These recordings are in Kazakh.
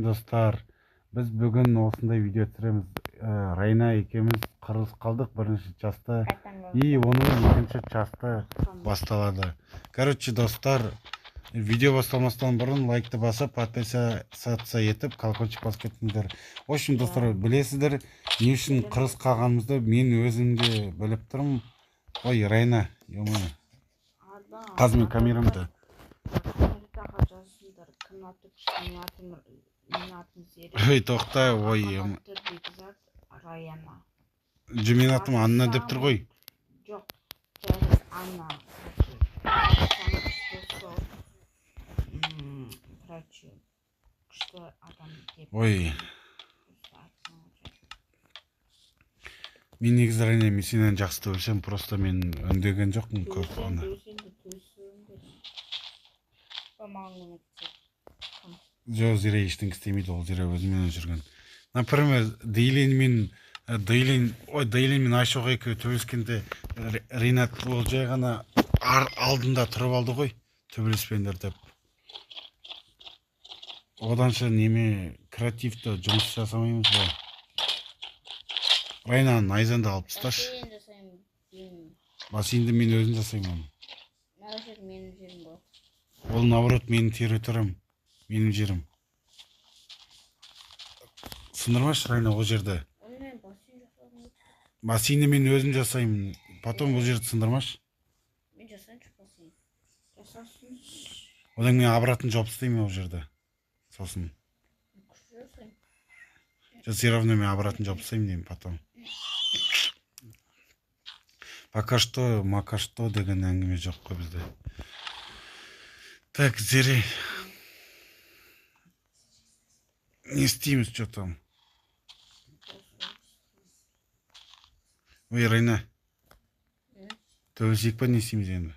Достар, біз бүгін осындай видео түсіреміз. Райна екеуміз қырылысып қалдық бірінші частта, и оның екінші часты басталады. Короче, достар, видео басталмастан бұрын лайкты басып, подписаться етіп, колокольчик басып кетіңдер. В общем, достар, білесіздер, не үшін қырылысып қалғанымызды мен өзім де біліп тұрмын. Ой, Райна, ё-моё. Қазір мен камерамды. Ой, тоқта, ой. Жоқ, менің атым Анна деп тұр ғой. Жоқ, жазып Анна. Короче, күшті адам деп. Ой. Мен негізі, Райна, мен сенен жақсы төбелесемін, просто мен үндеген жоқпын көп ана. Жоқ, Зере ештеңе істемейді, ол Зере өзімен жүрген. Например, Дейлин мен Дейлин, ой, Дейлин мен Айшоқ екеуі төбелескенде Ринат ол жай ғана алдында тұрып алды ғой, төбелеспеңдер деп. Оданша неме креативті жұмыс жасамаймыз ба? Райна, найзаңды алып тасташы. Бассейнді мен өзім жасаймын оны. Мына жер менің жерім ғой. Ол наоборот менің территориям, менің жерім. Сындырмашы, Райна, ол жерді. Бассейнді мен өзім жасаймын. Потом бұл жерді сындырмашы. Мен жасайыншы бассейн. Жасасын. Одан мен обратно жауып тастаймын ол жерді. Сосын. Күшті жасаймын. Все равно мен обратно жауып тастаймын деймін потом. Пока что, мака что деген әңгіме жоқ қой бізде. Так, Зере. Не істейміз, что там? Ой, Райна. Төбелесейік па, не істейміз енді?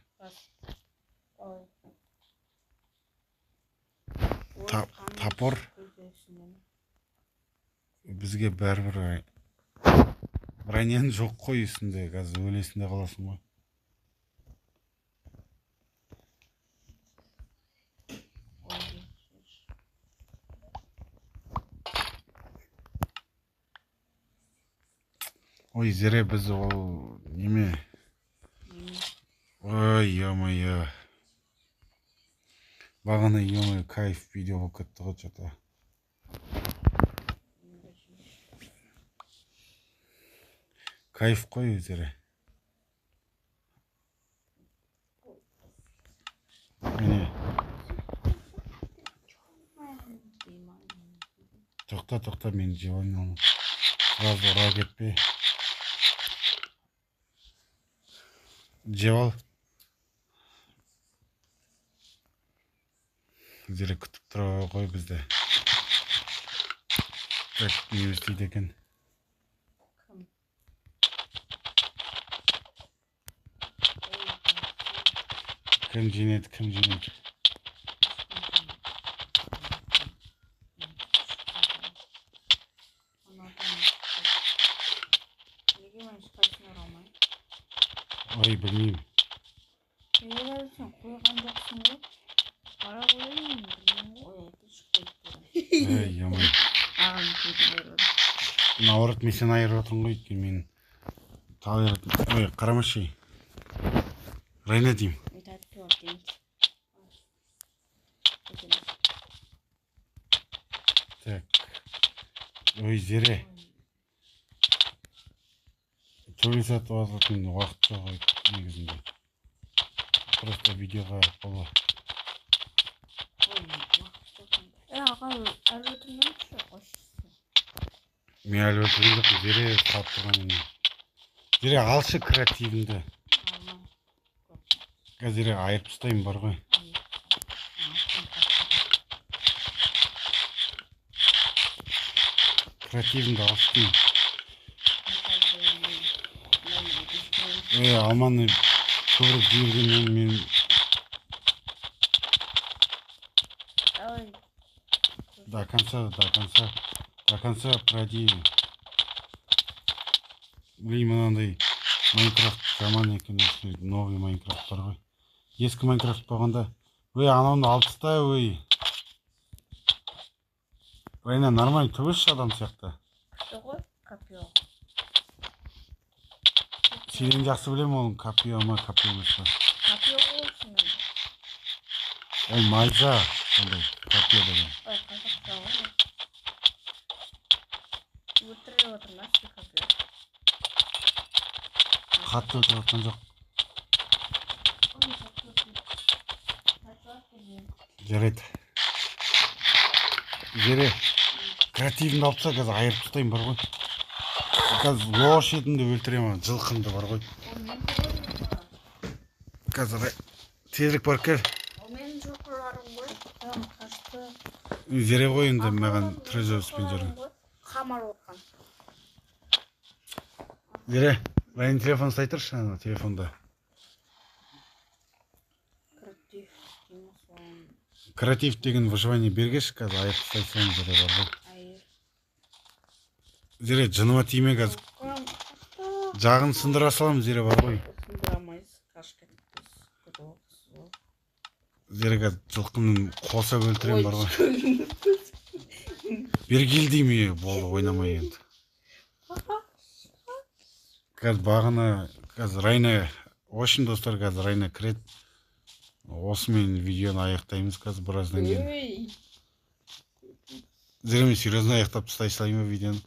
Топор. Бізге бәрібір. Броняң жоқ қой үстінде, қазір өлесің де қаласың ғой. Ой, Зере, біз ол неме? Ой, ё-моё. Бағана, ё-моё, кайф видео болып кетті ғой что-то. Кайф қой, Зере. Міне. Тоқта, тоқта, мен жеп алмаймын. Сразу ұра кетпе. Жеп ал. Зере күтіп тұра ғой бізді. Так, не істейді екен? Кім жеңеді, кім жеңеді? Ой, білмеймін. Неге сен қойған жоқсың ғой? Ара қояйын, білмеймін ғой. Ой, шықпайды. Ей, ё-моё. Наоборот, мен сені айырып отырмын ғой, өйткені мен талай рет. Ой, қарамашы. Райна деймін. Так. Ой, Зере. Төбелесетін уақыт уақыт жоқ ғой негізінде. Просто видеоға бола. Мен әлі өлтірген жоқпын, Зере салып тұрған мені. Зере, алшы креативіңді. Қазір Зере айырып тастаймын бар ғой. Креативіңді алшы деймін. Ой, алманы көбірек жібергеннен мен до конца, до конца, до конца пройди. Блин, мынандай Майнкрафт жаман екен, новый Майнкрафт бар ғой. Ескі Майнкрафт болғанда, ой, анауны алып таста, ой. Райна, нормально төбелесші адам сияқты. Күшті ғой, копье. Сенен жақсы білемін оның копье ма, копье емес па. Копье ғой шынымен. Ол найза сондай, копье деген. Ой, қазақша ғой. Өлтіріп отыр ма сізді копье? Қатты өлтіріп жатқан жоқ. Жарайды. Зере, креативімді алып таста, қазір айырып тастаймын бар ғой. Қазір лошадімді өлтіремін, жылқымды бар ғой. Қазір тезірек барып кел. Ол менің жылқыларым ғой. Адам қашты. Зере ғой енді маған трезорспен жүрген. Қамар отқан. Зере, Райын телефон ұстай тұршы, ана телефонда. Креатив дейміз соны. Креатив деген выживание бергеші, қазір айырып тастай саламын Зере бар ғой. Айыр. Зере, жыныма тиме қазір. Жағын сындыра саламын, Зере бар ғой. Сындыра алмайсыз, қашып кетіппіз. Күтіп отырсыз ғой. Зере қазір жылқының қоса өлтіремін бар ғой. Бері кел деймін, болды, ойнамай енді. Қазір бағана, қазір Райна, в общем, достар, қазір Райна кіреді. Осымен видеоны аяқтаймыз қазір біраздан кейін. Зере, мен серьезно аяқтап тастай салайын ба видеоны?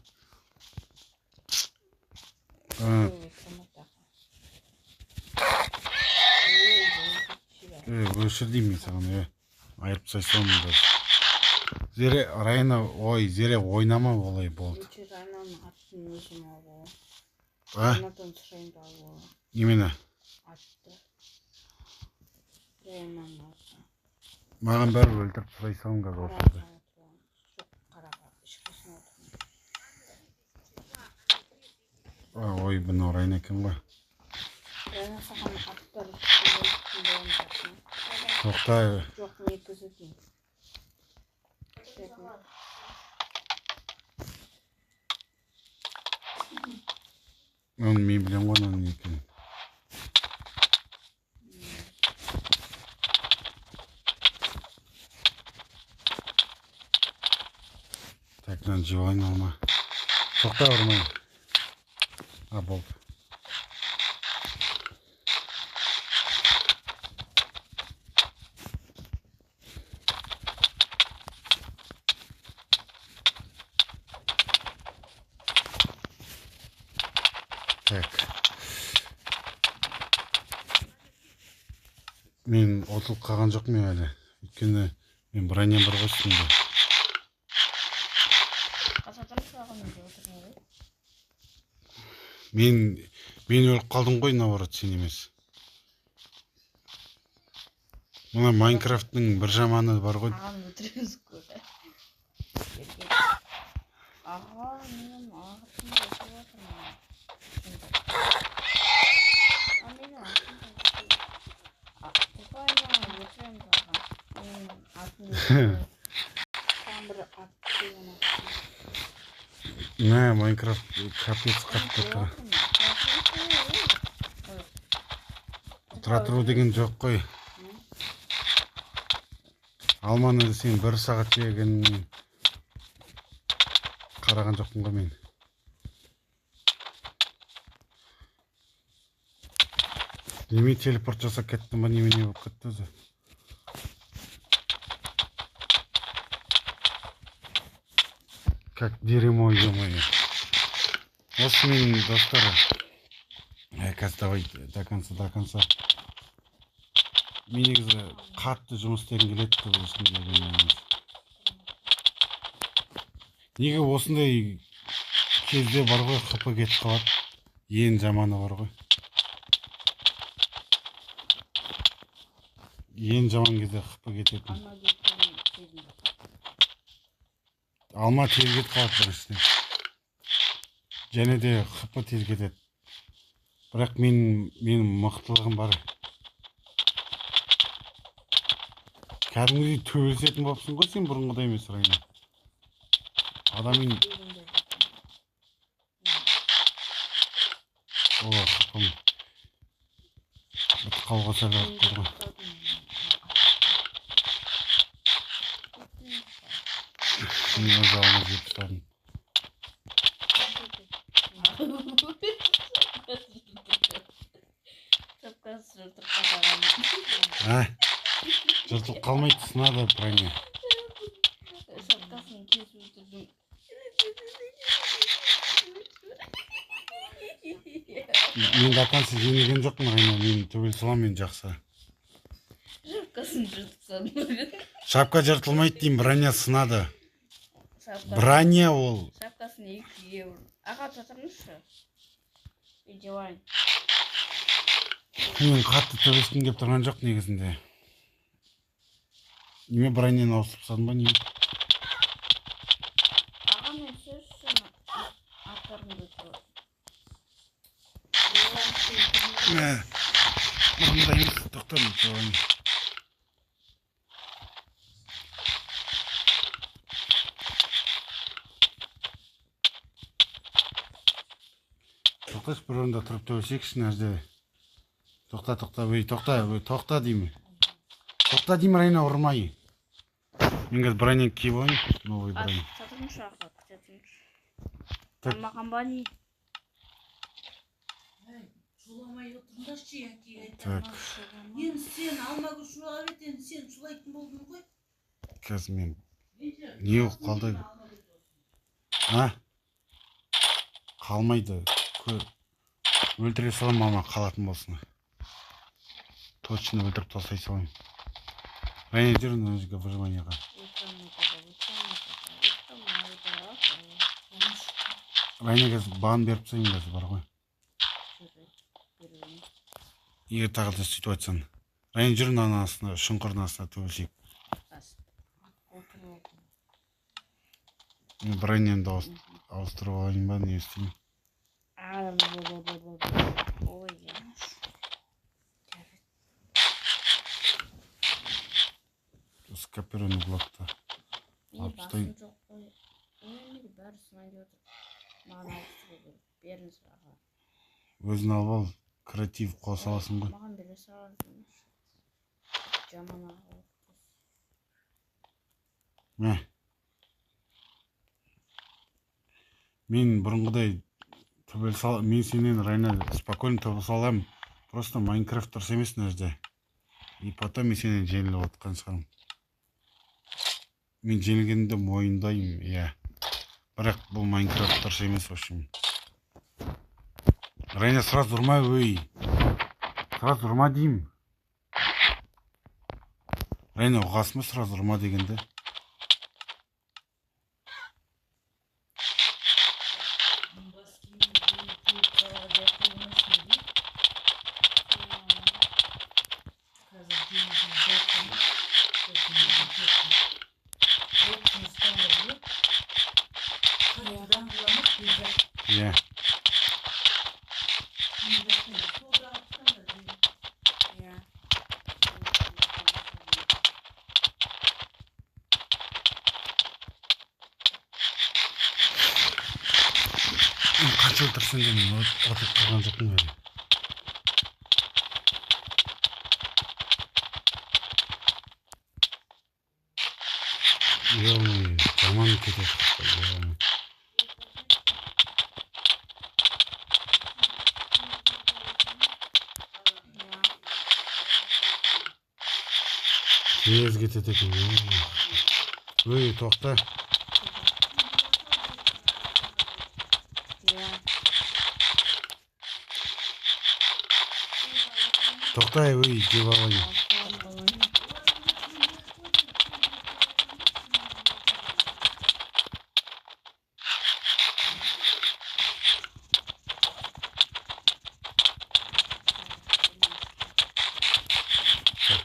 Өшір деймін мен саған, айырып тастай саламын қазір. Зере, Райна, ой, Зере, ойнама олай болды. Өшір, Райнаның атын өзім алып аламын. А? Анадан сұрайын да алып аламын. Немені? Атты. Райнаның атын. Маған бәрібір өлтіріп тастай саламын қазір осы жерде. Жоқ, қараға, ешқайсысына отырмаймын. Ой, мынау Райна екен ғой. Райна саған аттар боламын. Тоқта. Жоқ, негізі деймін. Оны мен білемін ғой, оның не екенін. Так, мынаны жеп алайын алма. Тоқта, ұрмай. А, болды. Так. Мен ұтылып қалған жоқпын әлі. Өйткені мен броням бар ғой үстімде. Мен өліп қалдым ғой, наоборот, сен емес. Мына Майнкрафттың бір жаманы бар ғой. Ағаны өлтіреміз көрі. Аға, менің ағытым өлтіріп жатырмын. А, менің атым өлтіріп. Өлтіреміз аға. Менің атым өлтіріп. Там бір ат деген ат. Мә, Майнкрафт капец қатты тұр. Тұра тұру деген жоқ қой. Алманы сен бір сағат жеген қараған жоқпын ғой мен. Неме телепорт жасап кеттім ба, немене болып кетті өзі? Как дерьмо, ё-моё. Осымен, достар. Қазір давай до конца, до конца. Мен негізі қатты жұмыс істегім келеді деп ешкім келген. Неге осындай кезде бар ғой, ХП кетіп қалады. Ең жаманы бар ғой. Ең жаман кезде ХП кететін. Алма тез кетіп қалады біріншіден. Және де ХП тез кетеді. Бірақ менің мықтылығым бар. Кәдімгідей төбелесетін болыпсың ғой сен, бұрынғыдай емес, Райна. Адаммен О, ХП-м бітіп қалуға сәл уақыт қалды ғой. Мен өз алма жеп тастадым. Шапкасы жыртылып қалған. А? Жыртылып қалмайды, сынады броня. Шапкасын кесіп өтірдім. Мен до конца жеңілген жоқпын, Райна. Мен төбелесе аламын, мен жақсы. Шапкасын жыртып тастадым. Шапка жыртылмайды деймін, броня сынады. Броня ол. Шапкасын екіге бұрып. Аға, тұра. Үйде барайын. Мен қатты төбелескім келіп тұрған жоқ негізінде. Неме броняны ауыстырып тастадым ба, не? Аға, мен сөзсіз аттарымды тұр. Мә, мындай емес, тоқта, мен жеп алайын. Тоқташы, бір орында тұрып төбелесейікші мына жерде. Тоқта, тоқта, өй, тоқта, өй, тоқта деймін. Тоқта деймін, Райна, ұрмай. Мен қазір броняны киіп алайын, новый броня. Сатыңызшы, аға, күте тұрыңызшы. Так. Маған ба не? Шуламай отырыңдаршы, яки. Так. Енді сен Алмагүл шулап еді, енді сен шулайтын болдың ғой. Қазір мен не болып қалды? А? Қалмайды. Өлтіре саламын, мама қалатын болсын. Точно өлтіріп тастай саламын. Райна, жүр мына жерге выживаниеға. Райна, қазір бан беріп тастаймын қазір бар ғой. Егер тағы да сөйтіп айтсаң. Райна, жүр мынаның астына, шұңқырдың астына төбелесейік. Мен бронямды ауыстырып алайын ба, не істеймін? Ой, Скаперный блокты алып тастайын. Басым жоқ қой. Ой, бәрі сынайын деп отыр. Маған ауыстыру керек. Беріңіз, аға. Өзің алып ал, креатив қоса аласың ғой. Маған бере саласың. Жаман аға. Мә. Мен бұрынғыдай төбелесе ал-, мен сенен, Райна, спокойно төбелесе аламын. Просто Майнкрафт дұрыс емес мына жерде. И потом мен сенен жеңіліп отқан шығармын. Мен жеңілгенімді мойындаймын, иә. Бірақ бұл Майнкрафт дұрыс емес, в общем. Райна, сразу ұрма, өй. Сразу ұрма деймін. Райна, ұғасың ба сразу ұрма дегенді? Бас киімін киіп қалаға жатып алмайсың ба? Қазір денесін жатқанды, сосын кетті. Оттың ұстаңдар, иә? Қатты даңғыламақ бекзат. Иә. Солда алып тастаңдар, Иә. Мен қанша өлтірсем де мен ұтылып қалған жоқпын әлі. Ё-моё, жаман кетеді. Ё-моё. Тез кетеді екен, ё-моё. Өй, тоқта. Тоқтай, өй, жеп алайын. Так.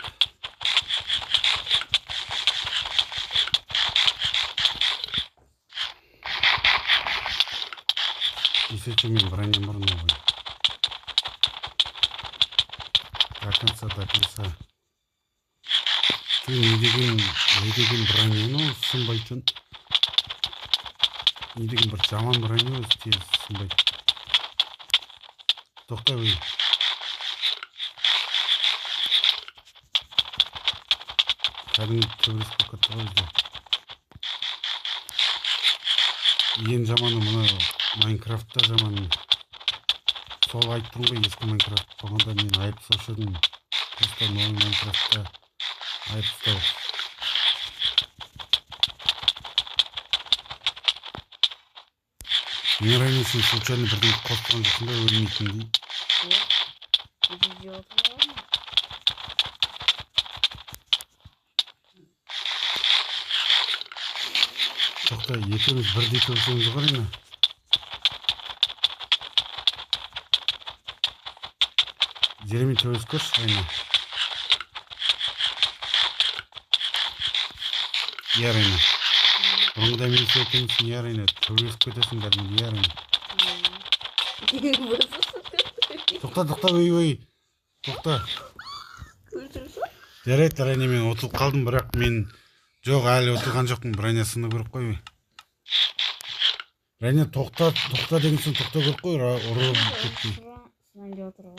Если что, мен броням бар новый. До конца, до конца. Ты не деген броня, ну, сынбайтын. Не деген бір жаман броня өзі тез сынбайды. Тоқта, өй. Кәдімгі төбелес болып кетті ғой бізде. Ең жаманы мына Майнкрафтта жаман. Сол айттым ғой, ескі Майнкрафт болғанда мен айып тастаушы едім. Просто новый Майнкрафтта айып тастау. Мен Райна сен случайно бірдеңе қосып жоқсың ба өлмейтіндей? Жоқ. Өзі жеп отырған ма? Тоқта, екеуміз бірдей төбелесеміз ғой, Райна. Зеремен төбелесіп көрші, Райна. Иә, Райна. Бұрынғыдай емес екенсің, иә, Райна. Төбелесіп кетесің кәдімгі, иә, Райна. Тоқта, тоқта, ой, ой. Тоқта. Жарайды, Райна, мен ұтылып қалдым, бірақ мен жоқ, әлі ұтылған жоқпын. Райна сыны көріп қой. Райна, тоқта, тоқта деген соң тоқта көріп қой, ұрып кетпей. Сынайын деп отыр ғой.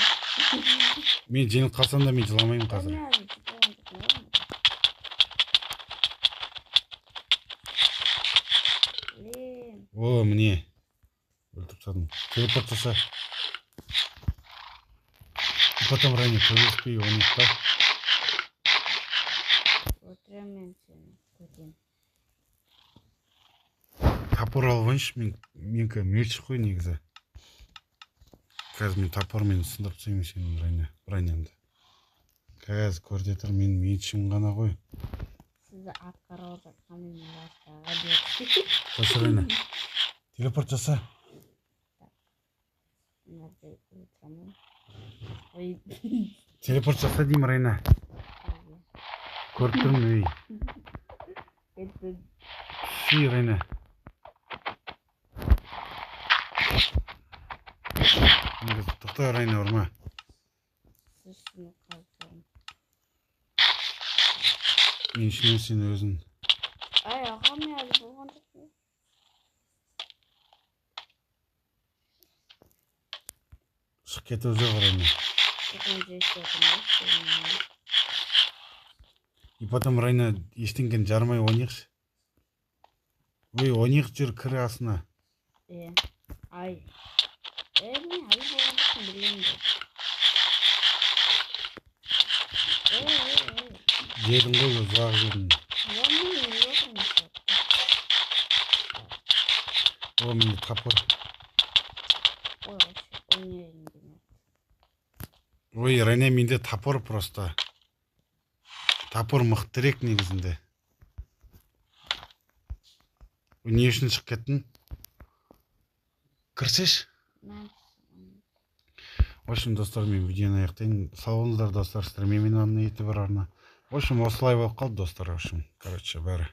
Мен жеңіліп қалсам да мен жыламаймын қазір. Блин. О, міне. Өлтіріп тастадым. Телепорт жаса. И потом, Райна, төбелеспей ойнайық та. Отырамын мен сені. Көтен. Топор алып алайыншы, менікі меч қой негізі. Қазір мен топормен сындырып тастаймын сенің Райна, Райнаңды. Қазір көрде тұр, менің мечім ғана ғой. Сізді атқарып жатқан мен басқаға деп. Қойшы, Райна. Телепорт жаса. Мына жерде отырамын. Ой. Телепорт жаса деймін, Райна. Көріп тұрмын, ей. Кеттім. Ши, Райна. Негізі, тоқта, Райна, ұрма. Сіз шыны қалдырдым. Мен ішінен сен өзің. Ай, аға, мен әлі болған жоқпын. Шығып кетіп жүр, Райна. Екінші жерде. И потом, Райна, ештеңені жармай ойнайықшы. Ой, ойнайық жүр, кір астына. Е, ай. Е, мен әлі болған жоқпын, білемін де. Е, е, е. Жедің ғой, ұзақ жедің. Жоқ, мен өліп отырмын. О, менде топор. Ой, вообще, ойнайын демей. Ой, Райна, менде топор просто. Топор мықтырек негізінде. Ой, не үшін шығып кеттің? Кірсеші. В общем, достар, мен видеоны аяқтайын. Сау болыңыздар, достар. Сіздер менімен арна, ютубер арна. В общем, осылай болып қалды, достар. В общем, короче, бәрі.